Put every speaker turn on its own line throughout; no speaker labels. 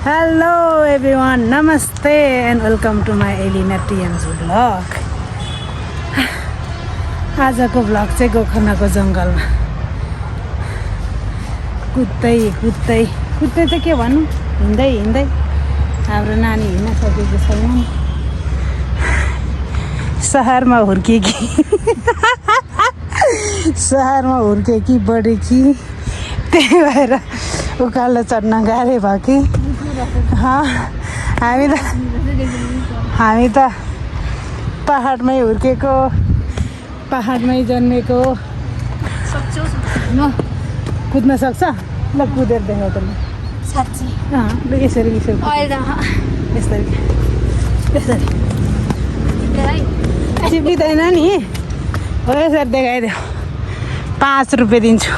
Hello everyone, namaste and welcome to my Elina TMZ vlog. आजको vlog चाहिँ गोकर्णको जङ्गलमा कुद्दै चाहिँ के भन्नु, हिँड्दै हाम्रो नानी हिँड्न सकेको छैन। सहरमा हुर्केकी बढेकी, त्यही भएर उकालो चढ्न गाह्रो भयो कि। हामी त पहाडमै हुर्केको, पहाडमै जन्मेको। कुद्न सक्छ? ल कुदेर देखाउ त।
साँच्ची
यसरी चिप्लिँदैन नि हो, यसरी देखाइदेऊ। 5 रुपियाँ दिन्छु।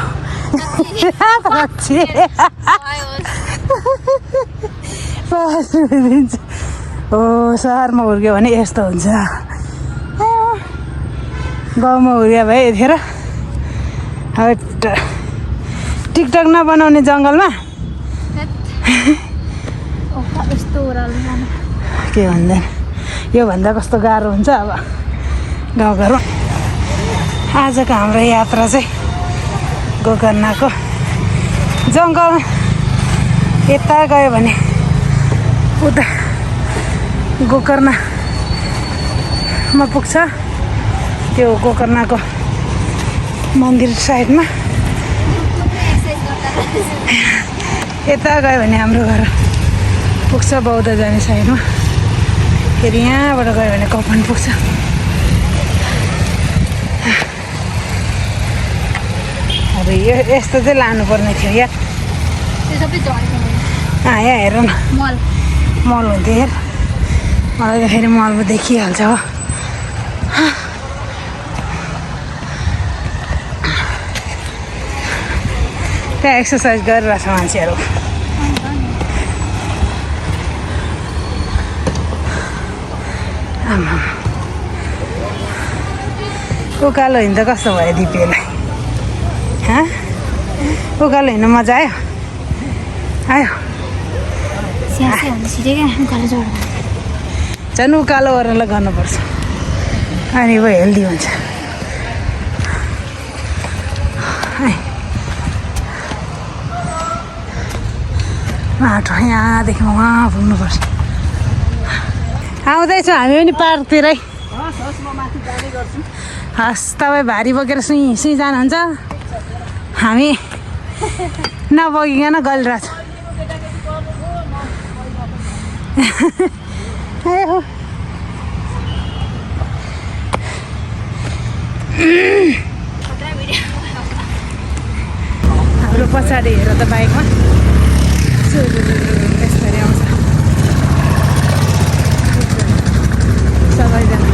5 रुपियाँ दिन्छु। हो, सहरमा हुर्क्यो भने यस्तो हुन्छ। गाउँमा हुर्क्यो भए यतिखेर अब टिकटक नबनाउने जङ्गलमा के भन्दैन। योभन्दा कस्तो गाह्रो हुन्छ अब गाउँघरमा। आजको हाम्रो यात्रा चाहिँ गोकर्णको जङ्गल यता गयो भने उता गोकर्णमा पुग्छ। त्यो गोकर्णको मन्दिर साइडमा यता गयो भने हाम्रो घर पुग्छ बौद्ध जाने साइडमा। फेरि यहाँबाट गयो भने कफन पुग्छ। अब यो यस्तो चाहिँ लानुपर्ने थियो यार। यहाँ हेर न, मल हुन्थ्यो हेर। मलाई त फेरि मलमा देखिहाल्छ हो। त्यहाँ एक्सर्साइज गरिरहेछ मान्छेहरू। उकालो हिँड्दा कस्तो भयो दिपेलाई? उकालो हिँड्नु मजा आयो? झन् उकालो गरेर गर्नुपर्छ, अनि भयो हेल्दी हुन्छ। बाटो यहाँदेखि वहाँ पुग्नुपर्छ। आउँदैछौँ हामी पनि पार्कतिरै। हस्, तपाईँ भारी बोकेर सुई जानुहुन्छ, हामी नबोकिकन गलिरहेछ। हाम्रो पछाडि हेर त बाइकमा यसरी आउँछ सबैजना।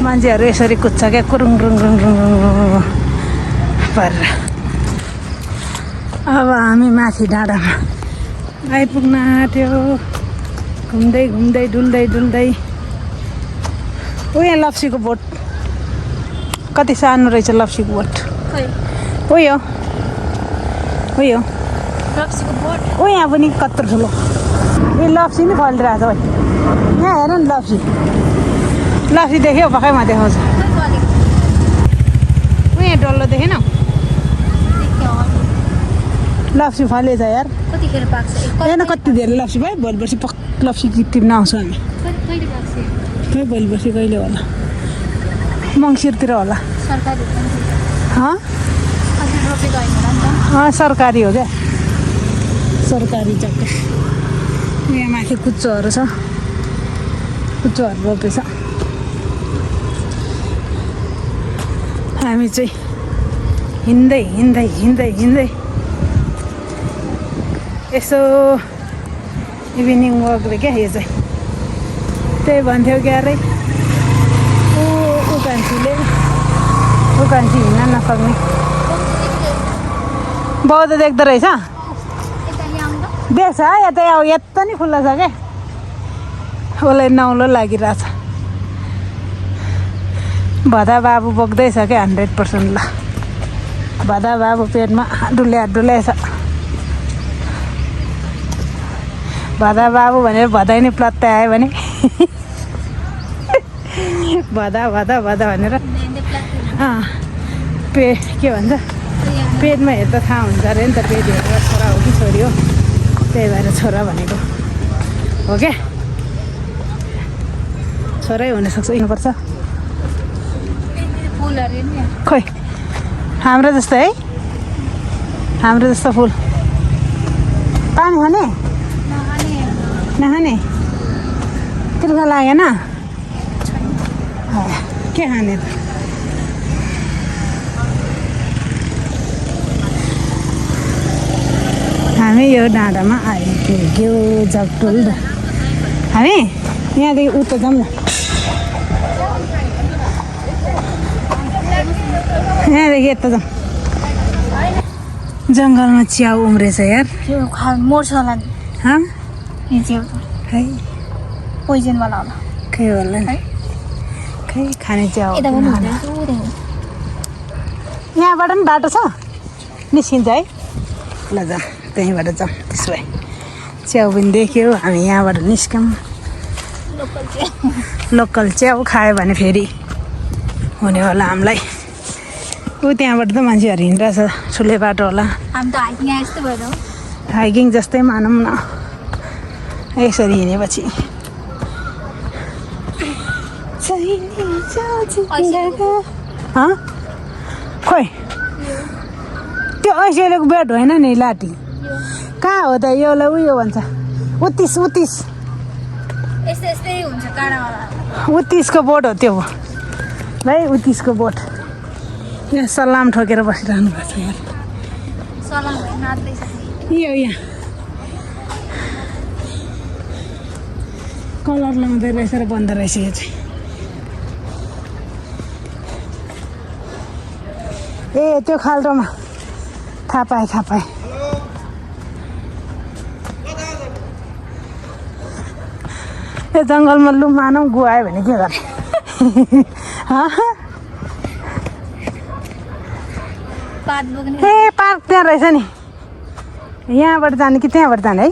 मान्छेहरू यसरी कुद्छ क्या, कुरुङ रुङ परेर। अब हामी माथि डाँडामा आइपुग्न आँट्यो। घुम्दै डुल्दै। ओ यहाँ लप्सीको बोट कति सानो रहेछ। लप्सीको बोट ओ यहाँ पनि कत्रो ठुलो। ए लप्सी नि फलिरहेछ भाइ। यहाँ हेर नि लप्सी देख्यो? भर्खैमा देखाउँछ। यहाँ डल्लो देखेन? लप्सी फलेछ यार। हेर्न कति धेरै लप्सी भयो। भोलि पर्सि लप्सी टिप्न आउँछौँ हामी। खै भोलि पर्सि कहिले होला? मङ्सिरतिर होला। सरकारी हो क्या, सरकारी जग्गा। यहाँ माथि कुच्चोहरू छ, कुच्चोहरू रोपेछ। हामी चाहिँ हिँड्दै यसो इभिनिङ वकले क्या यो चाहिँ। त्यही भन्थ्यो क्यारे उकान्छी हिँड्न नसक्ने बौद्ध देख्दो रहेछ। देख्छ यता नि खुल्ला छ क्या। उसलाई नौलो लागिरहेछ। भदा बाबु बोक्दैछ क्या 100% ल भदा बाबु पेटमा डुल्याएछ भदा बाबु भनेर भदै नै प्लत्तै आयो भने भदा भदा भदा भनेर के भन्छ पेटमा हेर्दा थाहा हुन्छ अरे नि त पेट हेरेर छोरा हो कि छोरी हो त्यही भएर छोरा भनेको हो क्या छोरै हुनसक्छ हिँड्नुपर्छ खोइ हाम्रो जस्तो है हाम्रो जस्तो फुल पानी खाने नखाने तिर्खा लागेन के खाने त हामी यो डाँडामा आइपुग्यो जगटुल हामी यहाँदेखि उता जाऊँ न यहाँदेखि यता जाऊँ जङ्गलमा च्याउ उम्रेछ यार
मर्छ होला नि
खै
पोइजनवाला होला
खै होला नि खै खाने च्याउ यहाँबाट पनि बाटो छ निस्किन्छ है ल जाऊँ त्यहीँबाट जाऊँ त्यसो भए च्याउ पनि देख्यो हामी यहाँबाट निस्क्यौँ लोकल च्याउ खायो भने फेरि हुने होला हामीलाई ऊ त्यहाँबाट त मान्छेहरू हिँडिरहेछ ठुलै बाटो होला हाइकिङ जस्तै मानौँ न यसरी हिँडेपछि खोइ त्यो ऐसेलेको बेड होइन नि लाठी कहाँ हो त योलाई उयो भन्छ उत्तिस उत्तिसको बोट हो त्यो भाइ उत्तिसको बोट यहाँ सलाम ठोकेर बसिरहनु भएको छ यहाँ यहाँ कलर लाउँदै रहेछ र बन्द रहेछ यो चाहिँ ए त्यो खाल्टोमा थाहा पाएँ यो जङ्गलमा लु मानौ गुआयो भने के गर्ने ए पार्क त्यहाँ रहेछ नि यहाँबाट जाने कि त्यहाँबाट जाने है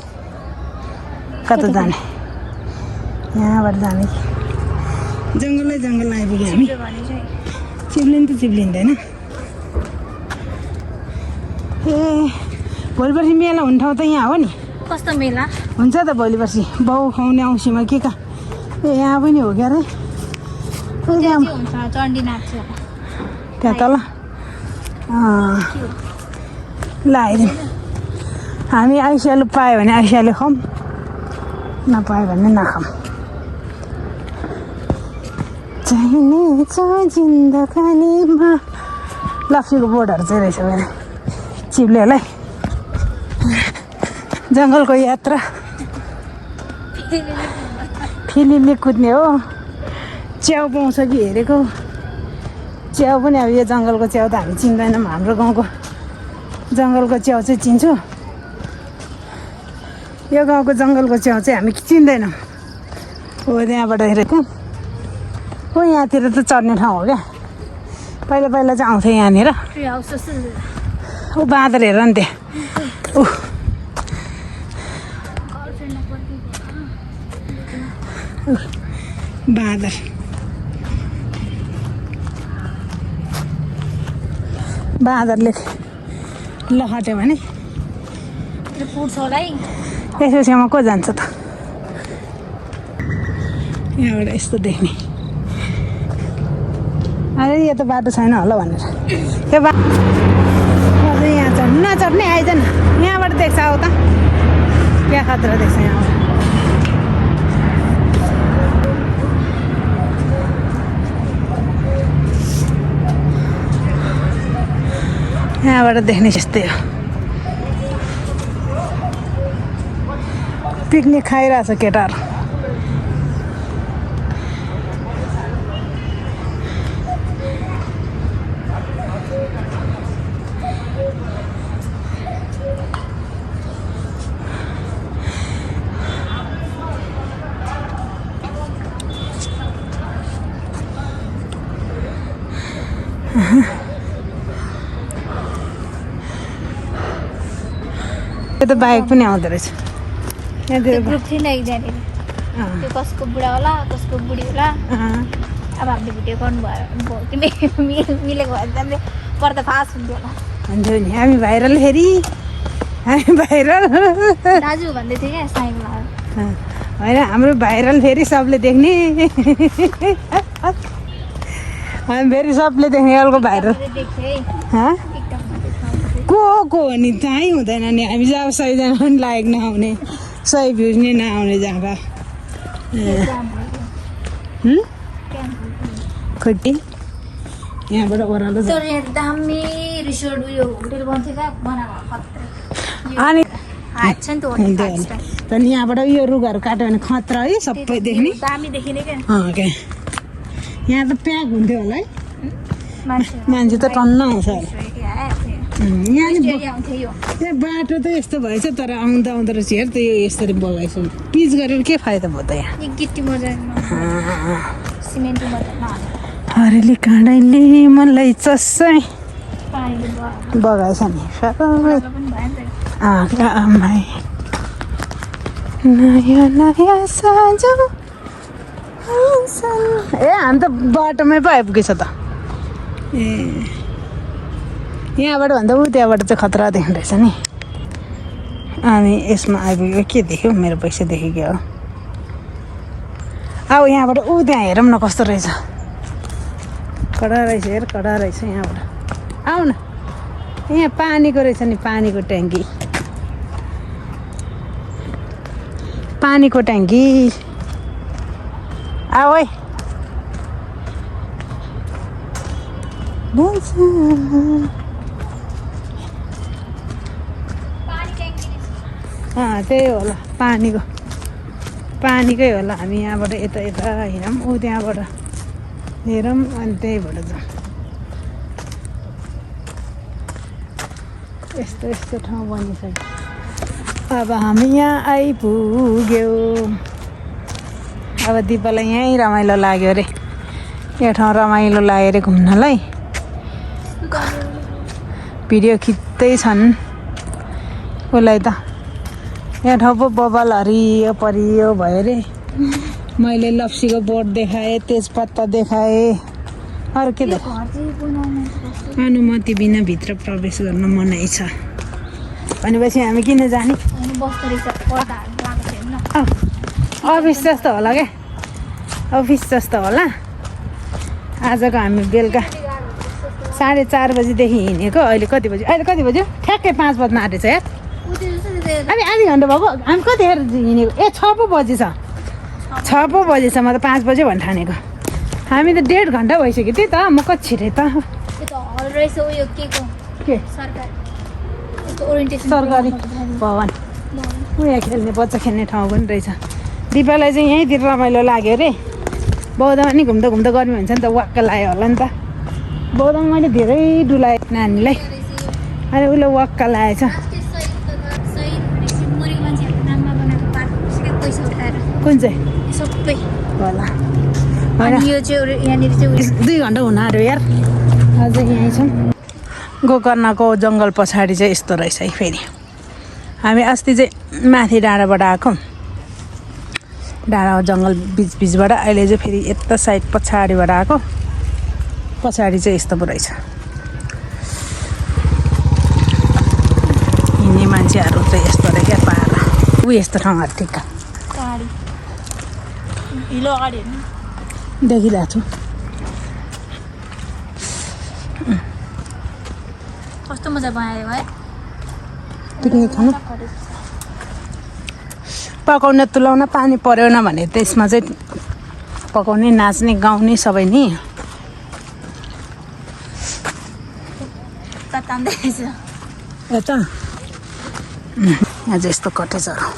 कता जाने यहाँबाट जाने कि जङ्गल आइपुग्यो हामी चिप्लिँदैन ए भोलि पर्सि मेला हुने ठाउँ त यहाँ हो नि
कस्तो मेला
हुन्छ त भोलि पर्सि बाउ खुवाउने औँसीमा के का ए यहाँ पनि हो क्या अरे त्यहाँ तल ल आइदिउँ हामी आइसियालु पायो भने आइसियालु खाऊँ नपायो भने नखाऊँ चाहिने छ जिन्दगानीमा लप्सीको बोर्डहरू चाहिँ रहेछ भने चिप्लेलाई जङ्गलको यात्रा फिलिले कुद्ने हो च्याउ पाउँछ कि हेरेको च्याउ पनि अब यो जङ्गलको च्याउ त हामी चिन्दैनौँ हाम्रो गाउँको जङ्गलको च्याउ चाहिँ चिन्छु यो गाउँको जङ्गलको च्याउ चाहिँ हामी चिन्दैनौँ हो त्यहाँबाट हेरेको हो यहाँतिर त चढ्ने ठाउँ हो क्या पहिला चाहिँ आउँथ्यो यहाँनिर ऊ बाँदर हेर नि त्यहाँ बाँदरले लखट्यो भने यसो छेउमा को जान्छ त यहाँबाट यस्तो देख्ने अरे यो त बाटो छैन होला भनेर त्यो अझै यहाँ चढ्नु नचढ्ने आइज न यहाँबाट देख्छ आऊ त क्या खतरा देख्छ यहाँबाट देख्ने जस्तै हो पिकनिक खाइरहेछ केटाहरू त्यो त बाइक पनि आउँदो रहेछ यहाँतिर
ग्रुप थियो नि एकजनाले त्यो कसको बुढा होला कसको बुढी होला अब हामीले भिडियो गर्नुभयो कि मिलेको भएर जाँदै पर्दाफास हुन्थ्यो होला
हुन्थ्यो नि हामी भाइरल फेरि हामी भाइरल
दाजु भन्दै थियो क्या साइमा
होइन हाम्रो भाइरल फेरि सबले देख्ने हामी फेरि सबले देख्ने अर्को भाइरल को हो नि चाहिँ हुँदैन नि हामी जब सयजना पनि लायक नआउने 100 भ्युज नै नआउने जग्गा खोटी यहाँबाट ओह्रालो
दामी रिसोर्ट उयो होटेल बन्थ्यो क्या बनाएको
अनि
छ नि त
तर यहाँबाट यो रुखहरू काट्यो भने खतरा है सबै देख्ने
दामी देखिने क्या
क्या यहाँ त प्याक हुन्थ्यो होला है मान्छे त टन्न आउँछ यहाँ बाटो त यस्तो भएछ तर आउँदा आउँदो रहेछ हेर त यो यसरी बगाएछ पिच गरेर के फाइदा भयो त यहाँ हरेली काँडैले मलाई चस्सै बगाएछ नि नयाँ नयाँ साँझ ए हामी त बाटोमै पो आइपुगेछ त ए यहाँबाट भन्दा ऊ त्यहाँबाट चाहिँ खतरा देख्दो रहेछ नि अनि यसमा आइपुग्यो के देख्यो मेरो पैसा देख्यो क्या हो अब यहाँबाट ऊ त्यहाँ हेरौँ न कस्तो रहेछ कडा रहेछ हेर कडा रहेछ यहाँबाट आऊ न यहाँ पानीको रहेछ नि पानीको ट्याङ्की पानीको ट्याङ्की आऊ है त्यही होला पानीकै होला हामी यहाँबाट यता यता हिँडौँ ऊ त्यहाँबाट हेरौँ अनि त्यहीबाट जाउँ यस्तो यस्तो ठाउँ बनिसक्यो अब हामी यहाँ आइपुग्यौँ अब दिपालाई यहीँ रमाइलो लाग्यो अरे यो ठाउँ रमाइलो लाग्यो अरे घुम्नलाई भिडियो खिच्दै छन् उसलाई त यहाँ ठाउँ पो बबल हरियो परियो भयो अरे मैले लप्सीको बोर्ड देखाएँ तेजपत्ता देखाएँ अरू के अनुमति बिना भित्र प्रवेश गर्न मनाइ छ भनेपछि हामी किन जाने अफिस जस्तो होला क्या अफिस जस्तो होला आजको हामी बेलुका 4:30 बजीदेखि हिँडेको अहिले कति बज्यो ठ्याक्कै 5 बज्न आँटेछ यार अनि आधी घन्टा भएको हामी कतिखेर हिँडेको 6 पो बजेछ 6 पो बजेछ म त 5 बजे भन्न ठानेको हामी त 1.5 घन्टा भइसक्यो त्यही त म कति छिटै त सरकारी भवन उयो खेल्ने बच्चा खेल्ने ठाउँ पनि रहेछ दिपालाई चाहिँ यहीँतिर रमाइलो लाग्यो अरे बौद्धमा नि घुम्दा घुम्दा गर्मी हुन्छ नि त वाक्क लाग्यो होला नि त बौद्धमा मैले धेरै डुलाएँ नानीलाई अनि उसले वाक्क लागेछ कुन चाहिँ
सबै
होला
यो चाहिँ यहाँनिर चाहिँ
2 घन्टा हुन आँट्यो यार अझै यहीँ छौँ गोकर्णको जङ्गल पछाडि चाहिँ यस्तो रहेछ है फेरि हामी अस्ति चाहिँ माथि डाँडाबाट आएको डाँडा जङ्गल बिचबाट अहिले चाहिँ फेरि यता साइड पछाडिबाट आएको पछाडि चाहिँ यस्तो पो रहेछ हिँड्ने मान्छेहरू चाहिँ यस्तो रहेछ क्या पारा ऊ यस्तो ठाउँहरू ठिक्क देखिरहेको छु
कस्तो मजा बनायो है
पिकनिक खानु पकाउने तुलाउन पानी परेन भने त्यसमा चाहिँ पकाउने नाच्ने गाउने सबै नि यता यहाँ चाहिँ यस्तो कटेजहरू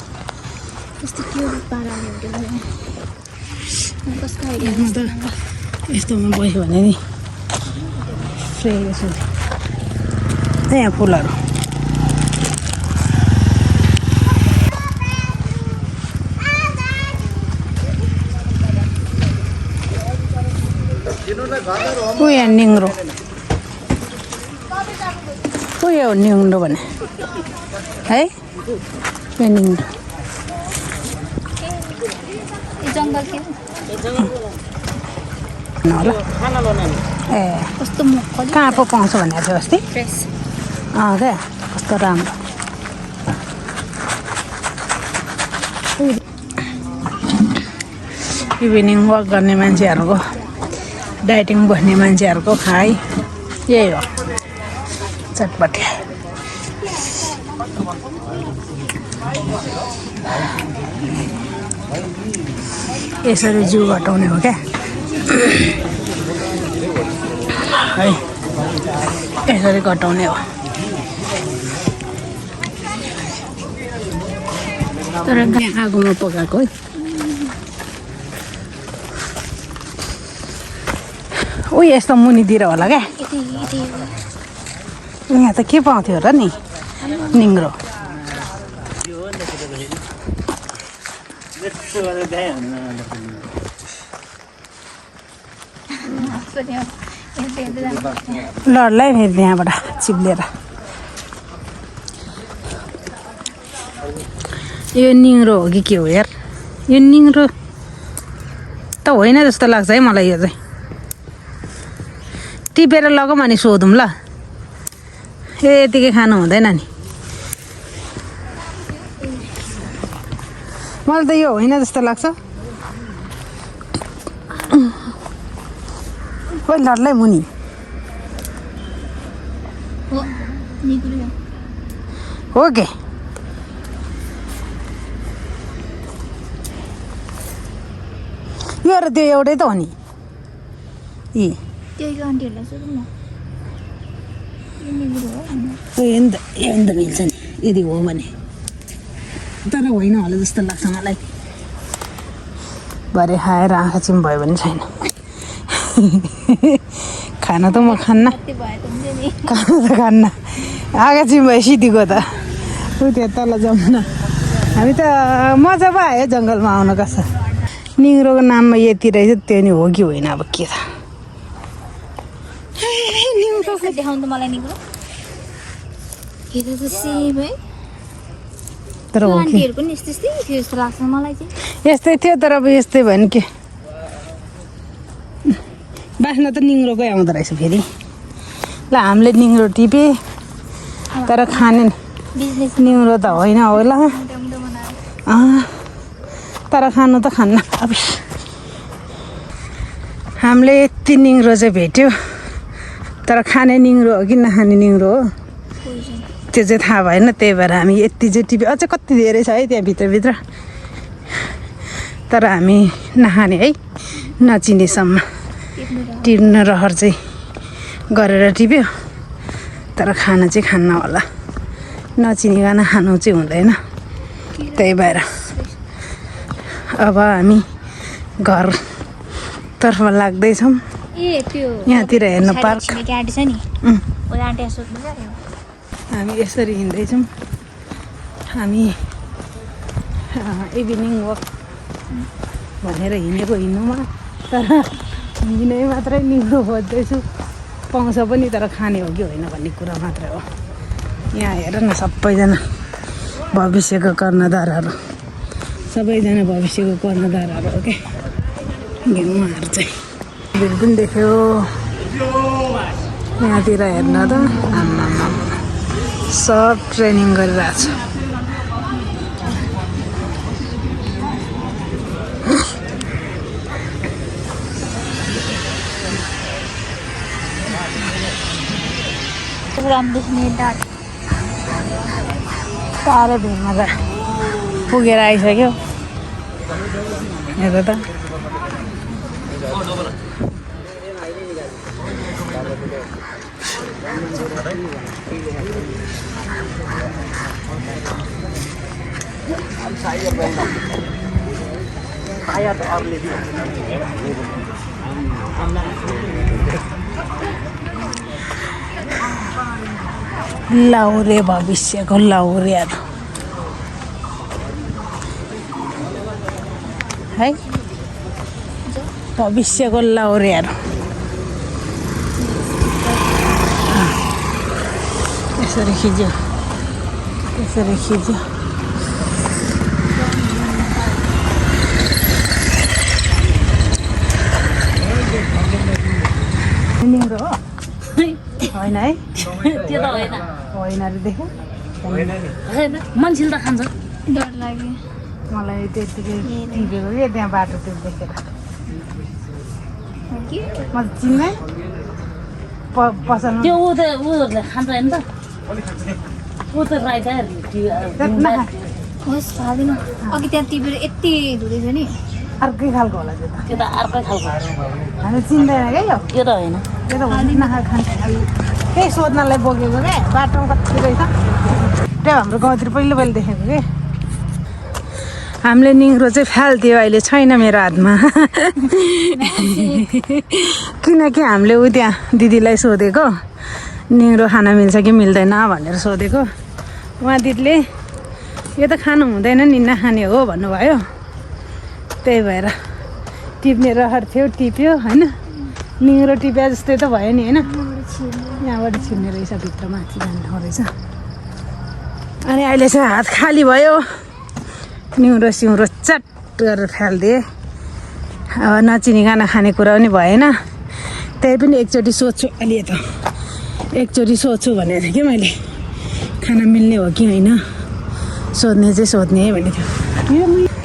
यस्तोमा बस्यो भने नि फ्रेस हुन्छ यहाँ फुलहरू यहाँ निङ्रो यो निउँदो भने है यो निउँदो
जङ्गल के
होला ए
कस्तो मक्खली
कहाँ पो पाउँछ भनेको थियो अस्ति
फ्रेस
क्या कस्तो राम्रो इभिनिङ वक गर्ने मान्छेहरूको डाइटिङ बस्ने मान्छेहरूको खाइ यही हो चटपटे यसरी जिउ घटाउने हो क्या है यसरी घटाउने हो तर यहाँ आगोमा पकाएको है ऊ यस्तो मुनितिर होला क्या यहाँ त के पाउँथ्यो र नि निङ्ग्रो लडलाई फेरि त्यहाँबाट चिप्लेर यो निङ्ग्रो हो कि के हो यार यो निङ्ग्रो त होइन जस्तो लाग्छ है मलाई यो चाहिँ टिपेर लगौँ अनि सोधौँ ल यतिकै खानु हुँदैन नि मलाई त यो होइन जस्तो लाग्छ खोइ लडलाई मुनि हो के यो र त्यो एउटै त हो नि यी यो नि त मिल्छ नि यदि हो भने तर होइन होला जस्तो लाग्छ मलाई भरे खाएर आँखा चिम भयो भने छैन खाना त म खान्न खाना त खान्न आँखा चिम भयो सिधीको त ऊ त्यो तल जाउँ न हामी त मजा पो आयो जङ्गलमा आउनु कसो निङ्ग्रोको नाममा यति रहेछ त्यो नि हो कि होइन अब के छ
देखाउनु त मलाई निको त सेम है
तर हो कि
आन्टीहरुको नि यस्तै थियो जस्तो लाग्छ मलाई चाहिँ
यस्तै थियो तर अब यस्तै भयो नि के बास्ना त निङ्ग्रोकै आउँदो रहेछ फेरि ल हामीले निङ्ग्रो टिपे तर खाने
बिजनेस
निङ्ग्रो त होइन होला तर खानु त खान्न अब हामीले यति निङ्ग्रो चाहिँ भेट्यो तर खाने निङ्ग्रो हो कि नखाने निङ्ग्रो हो त्यो चाहिँ थाहा भएन त्यही भएर हामी यति चाहिँ टिप्यो अझै कति धेरै छ है त्यहाँ भित्रभित्र तर हामी नखाने है नचिनेसम्म टिप्न रहर चाहिँ गरेर टिप्यो तर खाना चाहिँ खान्न होला नचिनिकन खानु चाहिँ हुँदैन त्यही भएर अब हामी घरतर्फ लाग्दैछौँ यहाँतिर हेर्न पार्क हामी यसरी हिँड्दैछौँ हामी इभिनिङ वक भनेर हिँडेको हिँड्नुमा तर हिँडे मात्रै निङ्ग्रो खोज्दैछु पाउँछ पनि तर खाने हो कि होइन भन्ने कुरा मात्रै हो यहाँ हेर न सबैजना भविष्यको कर्णधारहरू सबैजना भविष्यको कर्णधारहरू हो क्या उहाँहरू चाहिँ भिड पनि देख्यो यहाँतिर हेर्न त आम्मामा सब ट्रेनिङ गरिरहेको छ साह्रै भिडमा त पुगेर आइसक्यो हेर त लाउरे भविष्यको लाउरेहरू है भविष्यको लाउरेहरू यसरी खिच्यो यसरी खिच्यो निङ्रो हो होइन है
त्यो त होइन
होइन अरे देख्यो
मान्छेले त खान्छ डर लाग्यो
मलाई त्यतिकै टिपेको कि त्यहाँ बाटो त्यो देखेर म त चिन्नै पसलमा
त्यो ऊ त उहरूले खान्छ होइन त ऊ त राइट होस् खाँदैन अघि त्यहाँ टिपेर यति धुँदैछ नि
अर्कै खालको होला त्यो
त्यो त अर्कै खालको
हामी चिन्दैन क्या यो
त्यो त होइन
त्यो त हुँदैन खान्छ त्यही सोध्नलाई बोकेको क्या बाटोमा कति रहेछ त्यो हाम्रो गाउँतिर पहिलो देखेको कि हामीले निङ्रो चाहिँ फाल्थ्यो अहिले छैन मेरो हातमा किनकि हामीले ऊ त्यहाँ दिदीलाई सोधेको निङ्रो खान मिल्छ कि मिल्दैन भनेर सोधेको उहाँ दिदीले यो त खानु हुँदैन नि नखाने हो भन्नुभयो त्यही भएर टिप्ने रहर थियो टिप्यो होइन निङ्रो टिप्या जस्तै त भयो नि होइन यहाँबाट छिर्ने रहेछ भित्र माथि जानु रहेछ अनि अहिले चाहिँ हात खाली भयो निउँरो सिउँरो चट गरेर फालिदिएँ अब नचिनिकन खाने कुरा पनि भएन त्यही पनि एकचोटि सोध्छु अलि त एकचोटि सोध्छु भनेर कि मैले खाना मिल्ने हो कि होइन सोध्ने चाहिँ सोध्ने है भनेको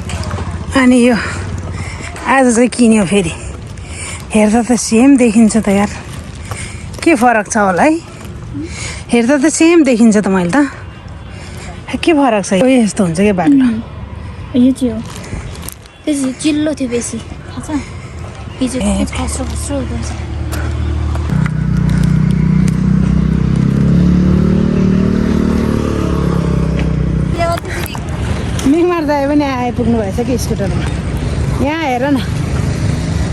अनि यो आज चाहिँ किन्यो फेरि हेर्दा त सेम देखिन्छ त यार के फरक छ होला है हेर्दा त सेम देखिन्छ त मैले त के फरक छ यस्तो हुन्छ क्या बाटो
यो चाहिँ हो त्यो चाहिँ चिल्लो थियो बेसी थाहा छ हिजो खस्रो खस्रो हुन्छ
मिङमार दाइ पनि आइपुग्नु भएछ कि स्कुटरमा यहाँ हेर न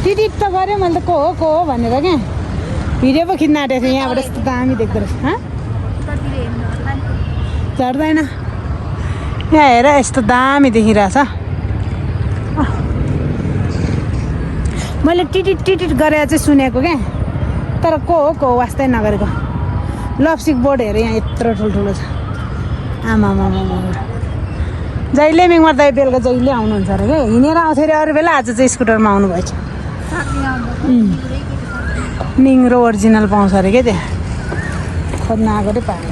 टिटिट त गऱ्यो मैले त को हो भनेर क्या भिडियो पो खिच्न आँटेको थिएँ यहाँबाट यस्तो दामी देख्दो रहेछ झर्दैन यहाँ हेर यस्तो दामी देखिरहेछ मैले टिटिट गरेर चाहिँ सुनेको क्या तर को हो वास्तै नगरेको लप्सिक बोर्ड हेर यहाँ यत्रो ठुल्ठुलो छ आमा जहिले मिङमार दाइ बेलुका जहिले आउनुहुन्छ अरे क्या हिँडेर आउँथ्यो अरे अरू बेला आज चाहिँ स्कुटरमा आउनु भएछ निङ्रो ओरिजिनल पाउँछ अरे क्या त्यहाँ खोज्न आएको रे पाएँ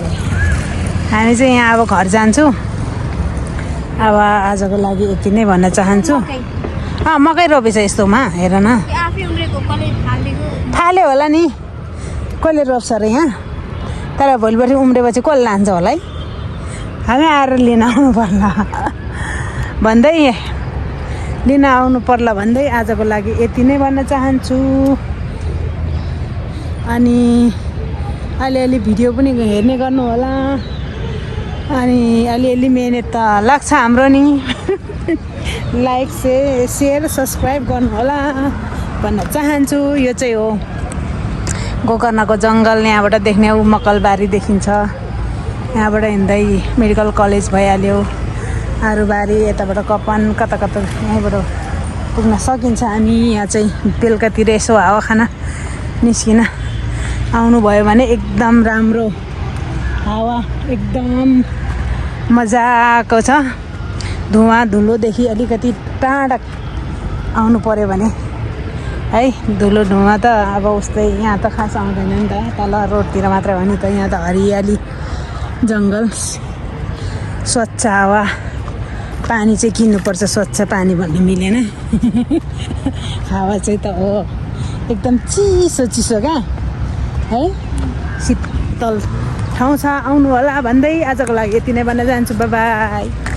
हामी चाहिँ यहाँ अब घर जान्छु अब आजको लागि यति नै भन्न चाहन्छु मकै रोपेछ यस्तोमा हेर न थाल्यो होला नि कसले रोप्छ अरे यहाँ तर भोलिपर्सि उम्रेपछि कसले लान्छ होला है हामी आएर लिन आउनु पर्ला भन्दै लिन आउनु पर्ला भन्दै आजको लागि यति नै भन्न चाहन्छु अनि अलिअलि भिडियो पनि हेर्ने गर्नु होला अनि अलिअलि मिहिनेत त लाग्छ हाम्रो नि लाइक सेयर सब्सक्राइब गर्नु होला भन्न चाहन्छु यो चाहिँ हो गोकर्णको जङ्गल यहाँबाट देख्ने मकलबारी देखिन्छ यहाँबाट हिँड्दै मेडिकल कलेज भइहाल्यो आरुबारी यताबाट कपन कता कता यहीँबाट पुग्न सकिन्छ हामी यहाँ चाहिँ बेलुकातिर यसो हावा खाना निस्किन आउनुभयो भने एकदम राम्रो हावा एकदम मजाको छ धुवा धुलोदेखि अलिकति टाढा आउनु पऱ्यो भने है धुलो धुवा त अब उस्तै यहाँ त खास आउँदैन नि त तल रोडतिर मात्रै हो नि त यहाँ त हरियाली जङ्गल स्वच्छ हावा पानी चाहिँ किन्नुपर्छ स्वच्छ पानी भन्ने मिलेन हावा चाहिँ त हो एकदम चिसो चिसो क्या है शीतल ठाउँ छ आउनु होला भन्दै आजको लागि यति नै भन्न चाहन्छु बाई बाई